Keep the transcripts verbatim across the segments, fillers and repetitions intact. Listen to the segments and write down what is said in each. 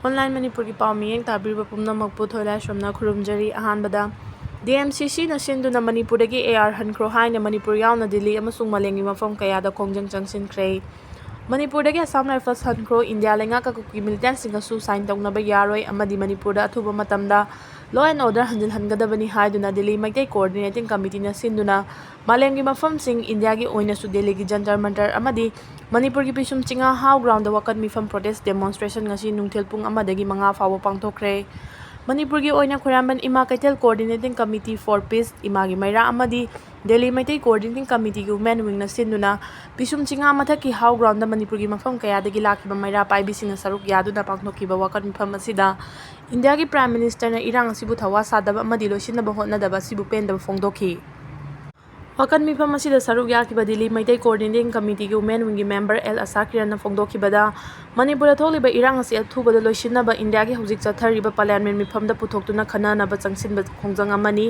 Online ꯃꯅꯤꯄꯨꯔꯒꯤ ꯄꯥꯎ ꯃꯤꯠꯌꯦꯡ ꯇꯥꯕꯤꯔꯤꯕ ꯄꯨꯝꯅꯃꯛꯄꯨ ꯊꯣꯏꯂꯥꯏꯁ꯭ꯔꯝꯅ ꯈꯨꯔꯨꯝꯖꯔꯤ꯫ ꯑꯍꯥꯟꯕꯗ, ꯗꯤ ꯑꯦꯝ ꯁꯤ ꯁꯤꯅ ꯁꯤꯟꯗꯨꯅ ꯃꯅꯤꯄꯨꯔꯗꯒꯤ ꯑꯦ ꯑꯥꯔ ꯍꯟꯈ꯭ꯔꯣ ꯍꯥꯏꯅ ꯃꯅꯤꯄꯨꯔ ꯌꯥꯎꯅ ꯗꯤꯜꯂꯤ ꯑꯃꯁꯨꯡ ꯃꯥꯂꯦꯝꯒꯤ ꯃꯐꯝ ꯀꯌꯥꯗ ꯈꯣꯡꯖꯪ ꯆꯪꯁꯤꯟꯈ꯭ꯔꯦ꯫ ꯃꯅꯤꯄꯨꯔꯗꯒꯤ ꯑꯁꯥꯝ ꯔꯥꯏꯐꯜꯁ ꯍꯟꯈ꯭ꯔꯣ, ꯏꯟꯗꯤꯌꯥ ꯂꯩꯉꯥꯛꯀ ꯀꯨꯀꯤ ꯃꯤꯂꯤꯇꯦꯟꯠꯁꯤꯡꯒꯁꯨ ꯁꯥꯏꯟ ꯇꯧꯅꯕ ꯌꯥꯔꯣꯏ ꯑꯃꯗꯤ ꯃꯅꯤꯄꯨꯔꯗ ꯑꯊꯨꯕ ꯃꯇꯝꯗ law and order ꯍꯟꯖꯤꯜꯍꯟꯒꯗꯕꯅꯤ ꯍꯥꯏꯗꯨꯅ ꯗꯤꯜꯂꯤ ꯃꯩꯇꯩ ꯀꯣꯑꯣꯔꯗꯤꯅꯦꯇꯤꯡ ꯀꯃꯤꯇꯤꯅ ꯁꯤꯟꯗꯨꯅ ꯃꯥꯂꯦꯝꯒꯤ ꯃꯐꯝꯁꯤꯡ, ꯏꯟꯗꯤꯌꯥꯒꯤ ꯑꯣꯏꯅꯁꯨ ꯗꯤꯜꯂꯤꯒꯤ ꯖꯟꯇꯔ ꯃꯟꯇꯔ ꯑꯃꯗꯤ ꯃꯅꯤꯄꯨꯔꯒꯤ ꯄꯤꯁꯨꯝ ꯆꯤꯡꯉꯥ ꯍꯥꯎ ꯒ꯭ꯔꯥꯎꯟꯗ ꯋꯥꯀꯠ ꯃꯤꯐꯝ ꯄ꯭ꯔꯣꯇꯦꯁ ꯗꯦꯃꯣꯟꯁꯇ꯭ꯔꯦꯁꯟ ꯉꯁꯤ ꯅꯨꯡꯊꯤꯜ ꯄꯨꯡ ꯑꯃꯗꯒꯤ ꯃꯉꯥ ꯐꯥꯎꯕ ꯄꯥꯡꯊꯣꯛꯈ꯭ꯔꯦ꯫ ꯃꯅꯤꯄꯨꯔꯒꯤ ꯑꯣꯏꯅ ꯈꯣꯏꯔꯥꯝꯕꯟ ꯏꯃꯥ ꯀꯩꯊꯦꯜ ꯀꯣꯑꯣꯔꯗꯤꯅꯦꯇꯤꯡ ꯀꯃꯤꯇꯤ for peace, ꯏꯃꯥꯒꯤ ꯃꯩꯔꯥ ꯑꯃꯗꯤ ꯗꯤꯜꯂꯤ ꯃꯩꯇꯩ ꯀꯣꯑꯣꯔꯗꯤꯅꯦꯇꯤꯡ ꯀꯃꯤꯇꯤꯒꯤ ꯋꯨꯃꯦꯟ ꯋꯤꯡꯅ ꯁꯤꯟꯗꯨꯅ ꯄꯤꯁꯨꯝ ꯆꯤꯡꯉꯥ ꯃꯊꯛꯀꯤ ꯍꯥꯎ ꯒ꯭ꯔꯥꯎꯟꯗ ꯃꯅꯤꯄꯨꯔꯒꯤ ꯃꯐꯝ ꯀꯌꯥꯗꯒꯤ ꯂꯥꯛꯈꯤꯕ ꯃꯩꯔꯥ ꯄꯥꯏꯕꯤꯁꯤꯡꯅ ꯁꯔꯨꯛ ꯌꯥꯗꯨꯅ ꯄꯥꯡꯊꯣꯛꯈꯤꯕ ꯋꯥꯀꯠ ꯃꯤꯐꯝ ꯑꯁꯤꯗ ꯏꯟꯗꯤꯌꯥꯒꯤ ꯄ꯭ꯔꯥꯏꯝ ꯃꯤꯅꯤꯁꯇꯔꯅ ꯏꯔꯥꯡ ꯑꯁꯤꯕꯨ ꯊꯋꯥ ꯁꯥꯗꯕ ꯑꯃꯗꯤ ꯂꯣꯏꯁꯤꯟꯅꯕ ꯍꯣꯠꯅꯗꯕ ꯑꯁꯤꯕꯨ ꯄꯦꯟꯗꯕ ꯐꯣꯡꯗꯣꯛꯈꯤ꯫ ꯋꯥꯀꯠ ꯃꯤꯐꯝ ꯑꯁꯤꯗ ꯁꯔꯨꯛ ꯌꯥꯈꯤꯕ ꯗꯤꯜꯂꯤ ꯃꯩꯇꯩ ꯀꯣꯑꯣꯔꯗꯤꯅꯦꯇꯤꯡ ꯀꯃꯤꯇꯤꯒꯤ ꯋꯨꯃꯦꯟ ꯋꯤꯡꯒꯤ ꯃꯦꯝꯕꯔ ꯑꯦꯜ ꯑꯁꯥ ꯀꯤꯔꯟꯅ ꯐꯣꯡꯗꯣꯛꯈꯤꯕꯗ, ꯃꯅꯤꯄꯨꯔꯗ ꯊꯣꯛꯂꯤꯕ ꯏꯔꯥꯡ ꯑꯁꯤ ꯑꯊꯨꯕꯗ ꯂꯣꯏꯁꯤꯟꯅꯕ ꯏꯟꯗꯤꯌꯥꯒꯤ ꯍꯧꯖꯤꯛ ꯆꯠꯊꯔꯤꯕ ꯄꯥꯔꯂꯤꯌꯥꯃꯦꯟ ꯃꯤꯐꯝꯗ ꯄꯨꯊꯣꯛꯇꯨꯅ ꯈꯟꯅꯅꯕ ꯆꯪꯁꯤꯟꯕ ꯈꯣꯡꯖꯪ ꯑꯃꯅꯤ꯫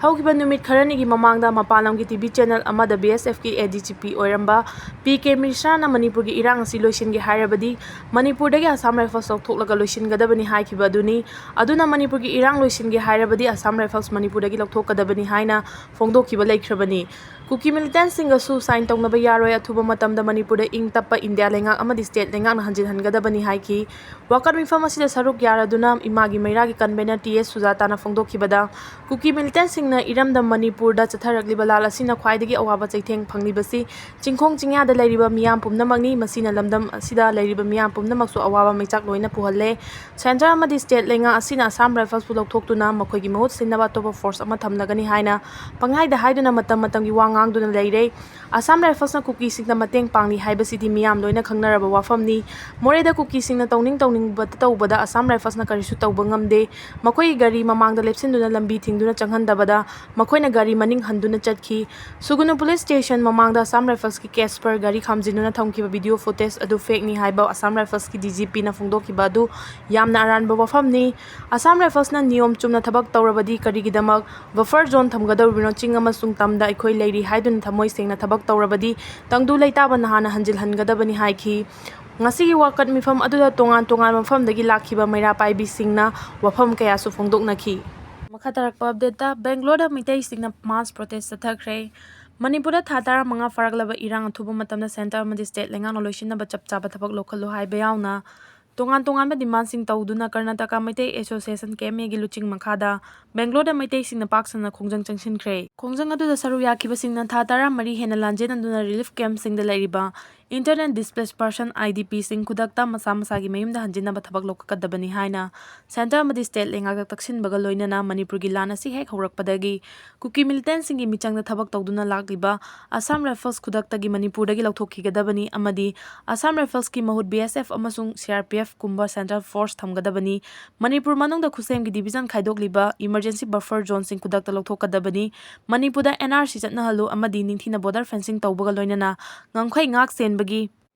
ꯍꯧꯈꯤꯕ ꯅꯨꯃꯤꯠ ꯈꯔꯅꯤꯒꯤ ꯃꯃꯥꯡꯗ ꯃꯄꯥꯟ ꯂꯝꯒꯤ ꯇꯤ ꯚꯤ ꯆꯦꯅꯦꯜ ꯑꯃꯗ ꯕꯤ ꯑꯦꯁ ꯑꯦꯐꯀꯤ ꯑꯦ ꯗꯤ ꯖꯤ ꯄꯤ ꯑꯣꯏꯔꯝꯕ ꯄꯤ ꯀꯦ ꯃꯤꯁ꯭ꯔꯥꯅ ꯃꯅꯤꯄꯨꯔꯒꯤ ꯏꯔꯥꯡ ꯑꯁꯤ ꯂꯣꯏꯁꯤꯟꯒꯦ ꯍꯥꯏꯔꯕꯗꯤ ꯃꯅꯤꯄꯨꯔꯗꯒꯤ ꯑꯁꯥꯝ ꯔꯥꯏꯐꯜꯁ ꯂꯧꯊꯣꯛꯂꯒ ꯂꯣꯏꯁꯤꯟꯒꯗꯕꯅꯤ ꯍꯥꯏꯈꯤꯕ ꯑꯗꯨꯅꯤ꯫ ꯑꯗꯨꯅ ꯃꯅꯤꯄꯨꯔꯒꯤ ꯏꯔꯥꯡ ꯂꯣꯏꯁꯤꯟꯒꯦ ꯍꯥꯏꯔꯕꯗꯤ ꯑꯁꯥꯝ ꯔꯥꯏꯐꯜꯁ ꯃꯅꯤꯄꯨꯔꯗꯒꯤ ꯂꯧꯊꯣꯛꯀꯗꯕꯅꯤ ꯍꯥꯏꯅ ꯐꯣꯡꯗꯣꯛꯈꯤꯕ ꯂꯩꯈ꯭ꯔꯕꯅꯤ꯫ ꯀꯨꯀꯤ ꯃꯤꯂꯤꯇꯦꯟꯠꯁꯤꯡꯒꯁꯨ ꯁꯥꯏꯟ ꯇꯧꯅꯕ ꯌꯥꯔꯣꯏ, ꯑꯊꯨꯕ ꯃꯇꯝꯗ ꯃꯅꯤꯄꯨꯔꯗ ꯏꯪ ꯇꯞꯄ ꯏꯟꯗꯤꯌꯥ ꯂꯩꯉꯥꯛ ꯑꯃꯗꯤ ꯁ꯭ꯇꯦꯠ ꯂꯩꯉꯥꯛꯅ ꯍꯟꯖꯤꯟꯍꯟꯒꯗꯕꯅꯤ ꯍꯥꯏꯈꯤ꯫ ꯋꯥꯀꯠ ꯃꯤꯐꯝ ꯑꯁꯤꯗ ꯁꯔꯨꯛ ꯌꯥꯔꯗꯨꯅ ꯏꯃꯥꯒꯤ ꯃꯩꯔꯥꯒꯤ ꯀꯟꯚꯦꯅꯔ ꯇꯤ ꯑꯦꯁ ꯁꯨꯖꯥꯇꯥꯅ ꯐꯣꯡꯗꯣꯛꯈꯤꯕꯗ, ꯀꯨꯀꯤ ꯃꯤꯂꯤꯇꯦꯟꯠꯁꯤꯡꯅ ꯏꯔꯝꯗꯝ ꯃꯅꯤꯄꯨꯔꯗ ꯆꯠꯊꯔꯛꯂꯤꯕ ꯂꯥꯜ ꯑꯁꯤꯅ ꯈ꯭ꯋꯥꯏꯗꯒꯤ ꯑꯋꯥꯕ ꯆꯩꯊꯦꯡ ꯐꯪꯂꯤꯕꯁꯤ ꯆꯤꯡꯈꯣꯡ ꯆꯤꯡꯌꯥꯗ ꯂꯩꯔꯤꯕ ꯃꯤꯌꯥꯝ ꯄꯨꯝꯅꯃꯛꯅꯤ꯫ ꯃꯁꯤꯅ ꯂꯝꯗꯝ ꯑꯁꯤꯗ ꯂꯩꯔꯤꯕ ꯃꯤꯌꯥꯝ ꯄꯨꯝꯅꯃꯛꯁꯨ ꯑꯋꯥꯕ ꯃꯩꯆꯥꯛ ꯂꯣꯏꯅ ꯄꯨꯍꯜꯂꯦ꯫ ꯁꯦꯟꯇꯔ ꯑꯃꯗꯤ ꯁ꯭ꯇꯦꯠ ꯂꯩꯉꯥꯛ ꯑꯁꯤꯅ ꯑꯁꯥꯝ ꯔꯥꯏꯐꯜꯁꯄꯨ ꯂꯧꯊꯣꯛꯇꯨꯅ ꯃꯈꯣꯏꯒꯤ ꯃꯍꯨꯠ ꯁꯤꯟꯅꯕ ꯑꯇꯣꯞꯄ ꯐꯣꯔꯁ ꯑꯃ ꯊꯝꯂꯒꯅꯤ ꯍꯥꯏꯅ ꯄꯪꯍꯥꯏꯗ ꯍꯥꯏꯗꯨꯅ ꯃꯇꯝ ꯃꯇꯝꯒꯤ ꯋꯥ ꯉꯥꯡꯗꯨꯅ ꯂꯩꯔꯦ꯫ ꯑꯁꯥꯝ ꯔꯥꯏꯐꯜꯁꯅ ꯀꯨꯀꯤꯁꯤꯡꯗ ꯃꯇꯦꯡ ꯄꯥꯡꯂꯤ ꯍꯥꯏꯕꯁꯤꯗꯤ ꯃꯤꯌꯥꯝ ꯂꯣꯏꯅ ꯈꯪꯅꯔꯕ ꯋꯥꯐꯝꯅꯤ꯫ ꯃꯣꯔꯦꯗ ꯀꯨꯀꯤꯁꯤꯡꯅ ꯇꯧꯅꯤꯡ ꯇꯧꯅꯤꯡꯕꯇ ꯇꯧꯕꯗ ꯑꯁꯥꯝ ꯔꯥꯏꯐꯜꯁꯅ ꯀꯔꯤꯁꯨ ꯇꯧꯕ ꯉꯝꯗꯦ꯫ ꯃꯈꯣꯏꯒꯤ ꯒꯥꯔꯤ ꯃꯃꯥꯡꯗ ꯂꯦꯞꯁꯤꯟꯗꯨꯅ ꯂꯝꯕꯤ ꯊꯤꯡꯗꯨꯅ ꯆꯪꯍꯟꯗꯕꯗ ꯃꯈꯣꯏꯅ ꯒꯥꯔꯤ ꯃꯅꯤꯡ ꯍꯟꯗꯨꯅ ꯆꯠꯈꯤ꯫ ꯁꯨꯒꯨꯅꯨ ꯄꯨꯂꯤꯁ ꯁ꯭ꯇꯦꯁꯟ ꯃꯃꯥꯡꯗ ꯑꯁꯥꯝ ꯔꯥꯏꯐꯜꯁꯀꯤ ꯀꯦꯁꯄꯔ ꯒꯥꯔꯤ ꯈꯥꯝꯖꯤꯟꯗꯨꯅ ꯊꯝꯈꯤꯕ ꯚꯤꯗꯤꯑꯣ ꯐꯨꯇꯦꯖ ꯑꯗꯨ ꯐꯦꯛꯅꯤ ꯍꯥꯏꯕ ꯑꯁꯥꯝ ꯔꯥꯏꯐꯜꯁꯀꯤ ꯗꯤ ꯖꯤ ꯄꯤꯅ ꯐꯣꯡꯗꯣꯛꯈꯤꯕ ꯑꯗꯨ ꯌꯥꯝꯅ ꯑꯔꯥꯟꯕ ꯋꯥꯐꯝꯅꯤ꯫ ꯑꯁꯥꯝ ꯔꯥꯏꯐꯜꯁꯅ ꯅꯤꯌꯣꯝ ꯆꯨꯝꯅ ꯊꯕꯛ ꯇꯧꯔꯕꯗꯤ ꯀꯔꯤꯒꯤꯗꯃꯛ ꯕꯐꯔ ꯖꯣꯟ ꯊꯝꯒꯗꯧꯔꯤꯕꯅꯣ? ꯆꯤꯡ ꯑꯃꯁꯨꯡ ꯇꯝꯗ ꯑꯩꯈꯣꯏ ꯂꯩꯔꯤ ꯍꯥꯏꯗꯨꯅ ꯊꯃꯣꯏ ꯁꯦꯡꯅ ꯊꯕꯛ ꯇꯧꯔꯕꯗꯤ ꯇꯪꯗꯨ ꯂꯩꯇꯥꯕ ꯅꯍꯥꯟꯅ ꯍꯟꯖꯤꯜꯍꯟꯒꯗꯕꯅꯤ ꯍꯥꯏꯈꯤ꯫ ꯉꯁꯤꯒꯤ ꯋꯥꯀꯠ ꯃꯤꯐꯝ ꯑꯗꯨꯗ ꯇꯣꯉꯥꯟ ꯇꯣꯉꯥꯟꯕ ꯃꯐꯝꯗꯒꯤ ꯂꯥꯛꯈꯤꯕ ꯃꯩꯔꯥ ꯄꯥꯏꯕꯤꯁꯤꯡꯅ ꯋꯥꯐꯝ ꯀꯌꯥꯁꯨ ꯐꯣꯡꯗꯣꯛꯅꯈꯤ꯫ ꯃꯈꯥ ꯇꯥꯔꯛꯄ ꯑꯞꯗꯦꯠꯇ, ꯕꯦꯡꯒ꯭ꯂꯣꯔꯗ ꯃꯩꯇꯩꯁꯤꯡꯅ mass protest ꯆꯠꯊꯈ꯭ꯔꯦ꯫ ꯃꯅꯤꯄꯨꯔꯗ ꯊꯥ ꯇꯔꯥꯃꯉꯥ ꯐꯥꯔꯛꯂꯕ ꯏꯔꯥꯡ ꯑꯊꯨꯕ ꯃꯇꯝꯗ ꯁꯦꯟꯇꯔ ꯑꯃꯗꯤ ꯁ꯭ꯇꯦꯠ ꯂꯩꯉꯥꯛꯅ ꯂꯣꯏꯁꯤꯟꯅꯕ ꯆꯞ ꯆꯥꯕ ꯊꯕꯛ ꯂꯧꯈꯠꯂꯨ ꯍꯥꯏꯕ ꯌꯥꯎꯅ ꯇꯣꯉꯥꯟ ꯇꯣꯉꯥꯟꯕ ꯗꯤꯃꯥꯟꯁꯤꯡ ꯇꯧꯗꯨꯅ ꯀꯔꯅꯥꯇꯀꯥ ꯃꯩꯇꯩ ꯑꯦꯁꯣꯁꯤꯌꯦꯁꯟ, ꯀꯦ ꯑꯦꯝ ꯑꯦꯒꯤ ꯂꯨꯆꯤꯡ ꯃꯈꯥꯗ ꯕꯦꯡꯒ꯭ꯂꯣꯔꯗ ꯃꯩꯇꯩꯁꯤꯡꯅ ꯄꯥꯛ ꯁꯟꯅ ꯈꯣꯡꯖꯪ ꯆꯪꯁꯤꯟꯈ꯭ꯔꯦ꯫ ꯈꯣꯡꯖꯪ ꯑꯗꯨꯗ ꯁꯔꯨꯛ ꯌꯥꯈꯤꯕꯁꯤꯡꯅ ꯊꯥ ꯇꯔꯥꯃꯔꯤ ꯍꯦꯟꯅ ꯂꯥꯟꯖꯦꯟꯅꯗꯨꯅ relief campꯁꯤꯡꯗ ꯂꯩꯔꯤꯕ internally displaced person, I D Pꯁꯤꯡ ꯈꯨꯗꯛꯇ ꯃꯁꯥ ꯃꯁꯥꯒꯤ ꯃꯌꯨꯝꯗ ꯍꯟꯖꯤꯟꯅꯕ ꯊꯕꯛ ꯂꯧꯈꯠꯀꯗꯕꯅꯤ ꯍꯥꯏꯅ ꯁꯦꯟꯇꯔ ꯑꯃꯗꯤ ꯁ꯭ꯇꯦꯠ ꯂꯩꯉꯥꯛꯇ ꯇꯛꯁꯤꯟꯕꯒ ꯂꯣꯏꯅꯅ ꯃꯅꯤꯄꯨꯔꯒꯤ ꯂꯥꯟ ꯑꯁꯤ ꯍꯦꯛ ꯍꯧꯔꯛꯄꯗꯒꯤ ꯀꯨꯀꯤ militantꯁꯤꯡꯒꯤ ꯃꯤꯆꯪꯗ ꯊꯕꯛ ꯇꯧꯗꯨꯅ ꯂꯥꯛꯂꯤꯕ Assam Rifles ꯈꯨꯗꯛꯇꯒꯤ ꯃꯅꯤꯄꯨꯔꯗꯒꯤ ꯂꯧꯊꯣꯛꯈꯤꯒꯗꯕꯅꯤ ꯑꯃꯗꯤ Assam Riflesꯀꯤ ꯃꯍꯨꯠ B S F ꯑꯃꯁꯨꯡ C R P F ꯀꯨꯝꯕ central force ꯊꯝꯒꯗꯕꯅꯤ꯫ ꯃꯅꯤꯄꯨꯔ ꯃꯅꯨꯡꯗ ꯈꯨꯠꯁꯦꯝꯒꯤ division ꯈꯥꯏꯗꯣꯛꯂꯤꯕ emergency buffer zoneꯁꯤꯡ ꯈꯨꯗꯛꯇ ꯂꯧꯊꯣꯛꯀꯗꯕꯅꯤ꯫ ꯃꯅꯤꯄꯨꯔꯗ N R C ꯆꯠꯅꯍꯜꯂꯨ ꯑꯃꯗꯤ ꯅꯤꯡꯊꯤꯅ border fencing ꯇꯧꯕꯒ ꯂꯣꯏꯅꯅ ꯉꯝꯈꯩ ꯉꯥꯛ ꯁꯦꯟꯕꯒꯤ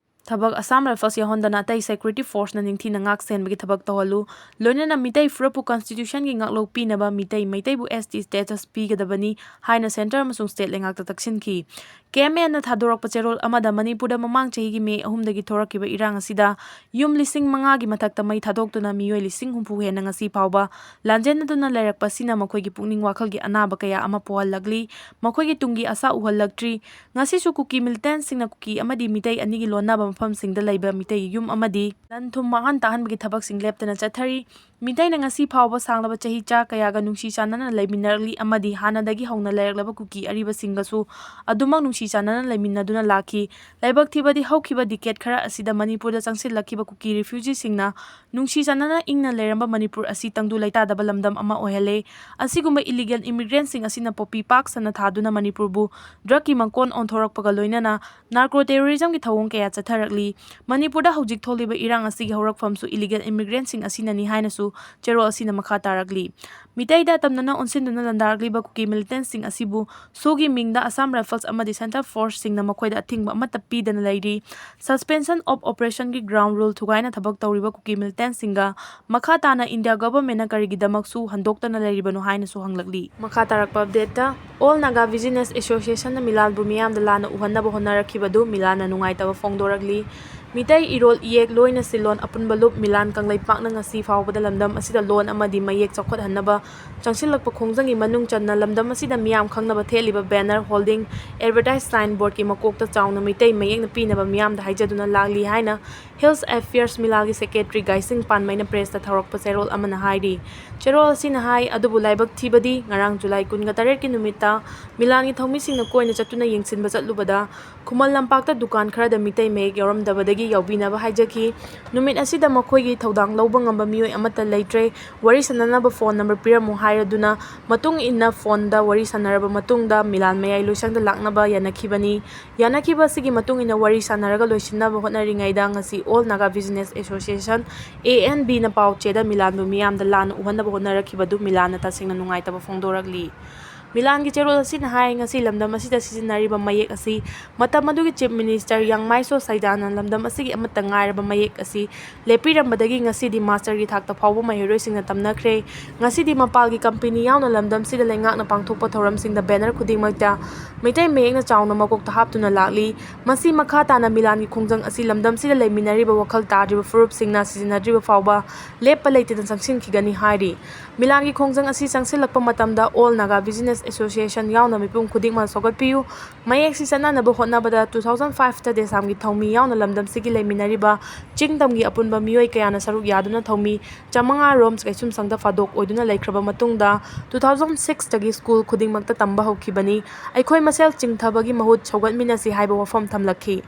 ꯊꯕꯛ Assam Rifles ꯌꯥꯎꯍꯟꯗꯅ ꯑꯇꯩ security forceꯅ ꯅꯤꯡꯊꯤꯅ ꯉꯥꯛ ꯁꯦꯟꯕꯒꯤ ꯊꯕꯛ ꯇꯧꯍꯜꯂꯨ꯫ ꯂꯣꯏꯅꯅ ꯃꯤꯇꯩ ꯐꯨꯔꯨꯞꯄꯨ constitutionꯒꯤ ꯉꯥꯛꯂꯧ ꯄꯤꯅꯕ ꯃꯤꯇꯩ, ꯃꯩꯇꯩꯕꯨ S T status ꯄꯤꯒꯗꯕꯅꯤ ꯍꯥꯏꯅ ꯁꯦꯟꯇꯔ ꯑꯃꯁꯨꯡ ꯁ꯭ꯇꯦꯠ ꯂꯩꯉꯥꯛꯇ ꯇꯛꯁꯤꯟꯈꯤ꯫ K M Aꯅ ꯊꯥꯗꯣꯔꯛꯄ ꯆꯦꯔꯣꯜ ꯑꯃꯗ ꯃꯅꯤꯄꯨꯔꯗ ꯃꯃꯥꯡ ꯆꯍꯤꯒꯤ ꯃꯦ ꯑꯍꯨꯝꯗꯒꯤ ꯊꯣꯔꯛꯈꯤꯕ ꯏꯔꯥꯡ ꯑꯁꯤꯗ ꯌꯨꯝ ꯂꯤꯁꯤꯡ ꯃꯉꯥꯒꯤ ꯃꯊꯛꯇ ꯃꯩ ꯊꯥꯗꯣꯛꯇꯨꯅ ꯃꯤꯑꯣꯏ ꯂꯤꯁꯤꯡ ꯍꯨꯝꯐꯨ ꯍꯦꯟꯅ ꯉꯁꯤ ꯐꯥꯎꯕ ꯂꯥꯟꯖꯦꯟꯅꯗꯨꯅ ꯂꯩꯔꯛꯄ ꯑꯁꯤꯅ ꯃꯈꯣꯏꯒꯤ ꯄꯨꯛꯅꯤꯡ ꯋꯥꯈꯜꯒꯤ ꯑꯅꯥꯕ ꯀꯌꯥ ꯑꯃ ꯄꯣꯛꯍꯜꯂꯛꯂꯤ꯫ ꯃꯈꯣꯏꯒꯤ ꯇꯨꯡꯒꯤ ꯑꯁꯥ ꯎꯍꯜꯂꯛꯇ꯭ꯔꯤ꯫ ꯉꯁꯤꯁꯨ ꯀꯨꯀꯤ militantꯁꯤꯡꯅ ꯀꯨꯀꯤ ꯑꯃꯗꯤ ꯃꯤꯇꯩ ꯑꯅꯤꯒꯤ ꯂꯣꯟꯅꯕ ꯃꯐꯝꯁꯤꯡꯗ ꯂꯩꯕ ꯃꯤꯇꯩ ꯌꯨꯝ ꯑꯃꯗꯤ ꯂꯟ ꯊꯨꯝ ꯃꯥꯡꯍꯟ ꯇꯥꯍꯟꯕꯒꯤ ꯊꯕꯛꯁꯤꯡ ꯂꯦꯞꯇꯅ ꯆꯠꯊꯔꯤ꯫ ꯃꯤꯇꯩꯅ ꯉꯁꯤ ꯐꯥꯎꯕ ꯁꯥꯡꯂꯕ ꯆꯍꯤ ꯆꯥ ꯀꯌꯥꯒ ꯅꯨꯡꯁꯤ ꯆꯥꯟꯅꯅ ꯂꯩꯃꯤꯟꯅꯔꯛꯂꯤ ꯑꯃꯗꯤ ꯍꯥꯟꯅꯗꯒꯤ ꯍꯧꯅ ꯂꯩꯔꯛꯂꯕ ꯀꯨꯀꯤ ꯑꯔꯤꯕꯁꯤꯡꯒꯁꯨ ꯑꯗꯨꯃꯛ ꯅꯨꯡꯁꯤ ꯆꯥꯟꯅꯅ ꯂꯩꯃꯤꯟꯅꯗꯨꯅ ꯂꯥꯛꯈꯤ꯫ ꯂꯥꯏꯕꯛ ꯊꯤꯕꯗꯤ, ꯍꯧꯈꯤꯕ decade ꯈꯔ ꯑꯁꯤꯗ ꯃꯅꯤꯄꯨꯔꯗ ꯆꯪꯁꯤꯜꯂꯛꯈꯤꯕ ꯀꯨꯀꯤ refugeeꯁꯤꯡꯅ ꯅꯨꯡꯁꯤ ꯆꯥꯟꯅꯅ ꯏꯪꯅ ꯂꯩꯔꯝꯕ ꯃꯅꯤꯄꯨꯔ ꯑꯁꯤ ꯇꯪꯗꯨ ꯂꯩꯇꯥꯗꯕ ꯂꯝꯗꯝ ꯑꯃ ꯑꯣꯏꯍꯜꯂꯦ꯫ ꯑꯁꯤꯒꯨꯝꯕ illegal immigrantꯁꯤꯡ ꯑꯁꯤꯅ ꯄꯣꯄꯤ ꯄꯥꯛ ꯁꯟꯅ ꯊꯥꯗꯨꯅ ꯃꯅꯤꯄꯨꯔꯕꯨ drugꯀꯤ ꯃꯀꯣꯟ ꯑꯣꯟꯊꯣꯔꯛꯄꯒ ꯂꯣꯏꯅꯅ narco terrorismꯒꯤ ꯊꯧꯑꯣꯡ ꯀꯌꯥ ꯆꯠꯊꯔꯛꯂꯤ꯫ ꯃꯅꯤꯄꯨꯔꯗ ꯍꯧꯖꯤꯛ ꯊꯣꯛꯂꯤꯕ ꯏꯔꯥꯡ ꯑꯁꯤꯒꯤ ꯍꯧꯔꯛꯐꯝꯁꯨ illegal immigrantꯁꯤꯡ ꯑꯁꯤꯅꯅꯤ ꯍꯥꯏꯅꯁꯨ ꯆꯦꯔꯣꯜ ꯑꯁꯤꯅ ꯃꯈꯥ ꯇꯥꯔꯛꯂꯤ꯫ ꯃꯤꯇꯩꯗ ꯑꯇꯝꯅꯅ ꯑꯣꯟꯁꯤꯟꯗꯨꯅ ꯂꯥꯟꯗꯥꯔꯛꯂꯤꯕ ꯀꯨꯀꯤ militantꯁꯤꯡ ꯑꯁꯤꯕꯨ SoOꯒꯤ ꯃꯤꯡꯗ Assam Rifles ꯑꯃꯗꯤ central forceꯁꯤꯡꯅ ꯃꯈꯣꯏꯗ ꯑꯊꯤꯡꯕ ꯑꯃꯠꯇ ꯄꯤꯗꯅ ꯂꯩꯔꯤ꯫ Suspension of operationꯒꯤ ground rule ꯊꯨꯒꯥꯏꯅ ꯊꯕꯛ ꯇꯧꯔꯤꯕ ꯀꯨꯀꯤ militantꯁꯤꯡꯒ ꯃꯈꯥ ꯇꯥꯅ India governmentꯅ ꯀꯔꯤꯒꯤꯗꯃꯛ SoO ꯍꯟꯗꯣꯛꯇꯅ ꯂꯩꯔꯤꯕꯅꯣ ꯍꯥꯏꯅꯁꯨ ꯍꯪꯂꯛꯂꯤ꯫ ꯃꯈꯥ ꯇꯥꯔꯛꯄ updateꯇ, All Naga Business Associationꯅ ꯃꯤꯂꯥꯟꯕꯨ ꯃꯤꯌꯥꯝꯗ ꯂꯥꯟꯅ ꯎꯍꯟꯅꯕ ꯍꯣꯠꯅꯔꯛꯈꯤꯕꯗꯨ ꯃꯤꯂꯥꯟꯅ ꯅꯨꯡꯉꯥꯏꯇꯕ ꯐꯣꯡꯗꯣꯔꯛꯂꯤ꯫ ꯃꯤꯇꯩ ꯏꯔꯣꯜ ꯏꯌꯦꯛ ꯂꯣꯏꯅ ꯁꯤꯜꯂꯣꯟ ꯑꯄꯨꯟꯕ ꯂꯨꯞ ꯃꯤꯂꯥꯟ ꯀꯪꯂꯩꯄꯥꯛꯅ ꯉꯁꯤ ꯐꯥꯎꯕꯗ ꯂꯝꯗꯝ ꯑꯁꯤꯗ ꯂꯣꯟ ꯑꯃꯗꯤ ꯃꯌꯦꯛ ꯆꯥꯎꯈꯠꯍꯟꯅꯕ ꯆꯪꯁꯤꯜꯂꯛꯄ ꯈꯣꯡꯖꯪꯒꯤ ꯃꯅꯨꯡ ꯆꯟꯅ ꯂꯝꯗꯝ ꯑꯁꯤꯗ ꯃꯤꯌꯥꯝ ꯈꯪꯅꯕ ꯊꯦꯠꯂꯤꯕ banner, hoarding, advertise, sign boardꯀꯤ ꯃꯀꯣꯛꯇ ꯆꯥꯎꯅ ꯃꯤꯇꯩ ꯃꯌꯦꯛꯅ ꯄꯤꯅꯕ ꯃꯤꯌꯥꯝꯗ ꯍꯥꯏꯖꯗꯨꯅ ꯂꯥꯛꯂꯤ ꯍꯥꯏꯅ Hills Affairs ꯃꯤꯂꯥꯜꯒꯤ secretary ꯒꯥꯏꯁꯤꯡ ꯄꯥꯟꯃꯩꯅ pressꯇ ꯊꯧꯔꯛꯄ ꯆꯦꯔꯣꯜ ꯑꯃꯅ ꯍꯥꯏꯔꯤ꯫ ꯆꯦꯔꯣꯜ ꯑꯁꯤꯅ ꯍꯥꯏ, ꯑꯗꯨꯕꯨ ꯂꯥꯏꯕꯛ ꯊꯤꯕꯗꯤ ꯉꯔꯥꯡ ꯖꯨꯂꯥꯏ ꯀꯨꯟꯒ ꯇꯔꯦꯠꯀꯤ ꯅꯨꯃꯤꯠꯇ ꯃꯤꯂꯥꯟꯒꯤ ꯊꯧꯃꯤꯁꯤꯡꯅ ꯀꯣꯏꯅ ꯆꯠꯇꯨꯅ ꯌꯦꯡꯁꯤꯟꯕ ꯆꯠꯂꯨꯕꯗ ꯈꯨꯃꯟ ꯂꯝꯄꯥꯛꯇ ꯗꯨꯀꯥꯟ ꯈꯔꯗ ꯃꯤꯇꯩ ꯃꯌꯦꯛ ꯌꯥꯎꯔꯝꯗꯕꯗꯒꯤ ꯌꯥꯎꯕꯤꯅꯕ ꯍꯥꯏꯖꯈꯤ꯫ ꯅꯨꯃꯤꯠ ꯑꯁꯤꯗ ꯃꯈꯣꯏꯒꯤ ꯊꯧꯗꯥꯡ ꯂꯧꯕ ꯉꯝꯕ ꯃꯤꯑꯣꯏ ꯑꯃꯠꯇ ꯂꯩꯇ꯭ꯔꯦ꯫ ꯋꯥꯔꯤ ꯁꯥꯟꯅꯅꯕ phone number ꯄꯤꯔꯝꯃꯨ ꯍꯥꯏꯔꯗꯨꯅ ꯃꯇꯨꯡ ꯏꯟꯅ phoneꯗ ꯋꯥꯔꯤ ꯁꯥꯟꯅꯔꯕ ꯃꯇꯨꯡꯗ ꯃꯤꯂꯥꯟ ꯃꯌꯥꯏ ꯂꯣꯏꯁꯪꯗ ꯂꯥꯛꯅꯕ ꯌꯥꯅꯈꯤꯕꯅꯤ꯫ ꯌꯥꯅꯈꯤꯕ ꯑꯁꯤꯒꯤ ꯃꯇꯨꯡ ꯏꯟꯅ ꯋꯥꯔꯤ ꯁꯥꯟꯅꯔꯒ ꯂꯣꯏꯁꯤꯟꯅꯕ ꯍꯣꯠꯅꯔꯤꯉꯩꯗ ꯉꯁꯤ All Naga Business Association, A N Bꯅ ꯄꯥꯎ ꯆꯦꯗ ꯃꯤꯂꯥꯟꯕꯨ ꯃꯤꯌꯥꯝꯗ ꯂꯥꯟꯅ ꯎꯍꯟꯅꯕ ꯍꯣꯠꯅꯔꯛꯈꯤꯕꯗꯨ ꯃꯤꯂꯥꯟꯅ ꯇꯁꯦꯡꯅ ꯅꯨꯡꯉꯥꯏꯇꯕ ꯐꯣꯡꯗꯣꯔꯛꯂꯤ꯫ ꯃꯤꯂꯥꯟꯒꯤ ꯆꯦꯔꯣꯜ ꯑꯁꯤꯅ ꯍꯥꯏ, ꯉꯁꯤ ꯂꯝꯗꯝ ꯑꯁꯤꯗ ꯁꯤꯖꯤꯟꯅꯔꯤꯕ ꯃꯌꯦꯛ ꯑꯁꯤ ꯃꯇꯝ ꯑꯗꯨꯒꯤ Chief Minister ꯌꯥꯡꯃꯥꯏꯁꯣ ꯁꯩꯗꯥꯅ ꯂꯝꯗꯝ ꯑꯁꯤꯒꯤ ꯑꯃꯠꯇ ꯉꯥꯏꯔꯕ ꯃꯌꯦꯛ ꯑꯁꯤ ꯂꯦꯞꯄꯤꯔꯝꯕꯗꯒꯤ ꯉꯁꯤꯗꯤ masterꯒꯤ ꯊꯥꯛꯇ ꯐꯥꯎꯕ ꯃꯍꯩꯔꯣꯏꯁꯤꯡꯅ ꯇꯝꯅꯈ꯭ꯔꯦ꯫ ꯉꯁꯤꯗꯤ ꯃꯄꯥꯜꯒꯤ company ꯌꯥꯎꯅ ꯂꯝꯗꯝꯁꯤꯗ ꯂꯩꯉꯥꯛꯅ ꯄꯥꯡꯊꯣꯛꯄ ꯊꯧꯔꯝꯁꯤꯡꯗ banner ꯈꯨꯗꯤꯡꯃꯛꯇ ꯃꯩꯇꯩ ꯃꯌꯦꯛꯅ ꯆꯥꯎꯅ ꯃꯀꯣꯛꯇ ꯍꯥꯞꯇꯨꯅ ꯂꯥꯛꯂꯤ꯫ ꯃꯁꯤ ꯃꯈꯥ ꯇꯥꯅ ꯃꯤꯂꯥꯟꯒꯤ ꯈꯣꯡꯖꯪ ꯑꯁꯤ ꯂꯝꯗꯝꯁꯤꯗ ꯂꯩꯃꯤꯟꯅꯔꯤꯕ ꯋꯥꯈꯜ ꯇꯥꯗ꯭ꯔꯤꯕ ꯐꯨꯔꯨꯞꯁꯤꯡꯅ ꯁꯤꯖꯤꯟꯅꯗ꯭ꯔꯤꯕ ꯐꯥꯎꯕ ꯂꯦꯞꯄ ꯂꯩꯇꯅ ꯆꯪꯁꯤꯟꯈꯤꯒꯅꯤ ꯍꯥꯏꯔꯤ꯫ ꯃꯤꯂꯥꯟꯒꯤ ꯈꯣꯡꯖꯪ ꯑꯁꯤ ꯆꯪꯁꯤꯜꯂꯛꯄ ꯃꯇꯝꯗ All Naga Business Association ꯌꯥꯎꯅ ꯃꯤꯄꯨꯝ ꯈꯨꯗꯤꯡꯃꯛ ꯁꯧꯒꯠꯄꯤꯌꯨ꯫ ꯃꯌꯦꯛꯁꯤ ꯆꯠꯅꯅꯕ ꯍꯣꯠꯅꯕꯗ two thousand fiveꯇ ꯗꯦꯁꯥꯝꯒꯤ ꯊꯧꯃꯤ ꯌꯥꯎꯅ ꯂꯝꯗꯝꯁꯤꯒꯤ ꯂꯩꯃꯤꯟꯅꯔꯤꯕ ꯆꯤꯡ ꯇꯝꯒꯤ ꯑꯄꯨꯟꯕ ꯃꯤꯑꯣꯏ ꯀꯌꯥꯅ ꯁꯔꯨꯛ ꯌꯥꯗꯨꯅ ꯊꯧꯃꯤ ꯆꯥꯃꯉꯥ ꯔꯣꯝ ꯀꯩꯁꯨꯝꯁꯪꯗ ꯐꯥꯗꯣꯛ ꯑꯣꯏꯗꯨꯅ ꯂꯩꯈ꯭ꯔꯕ ꯃꯇꯨꯡꯗ two thousand sixꯇꯒꯤ school ꯈꯨꯗꯤꯡꯃꯛꯇ ꯇꯝꯕ ꯍꯧꯈꯤꯕꯅꯤ꯫ ꯑꯩꯈꯣꯏ ꯃꯁꯦꯜ ꯆꯤꯡꯊꯕꯒꯤ ꯃꯍꯨꯠ ꯁꯧꯒꯠꯃꯤꯟꯅꯁꯤ ꯍꯥꯏꯕ ꯋꯥꯐꯝ ꯊꯝꯂꯛꯈꯤ꯫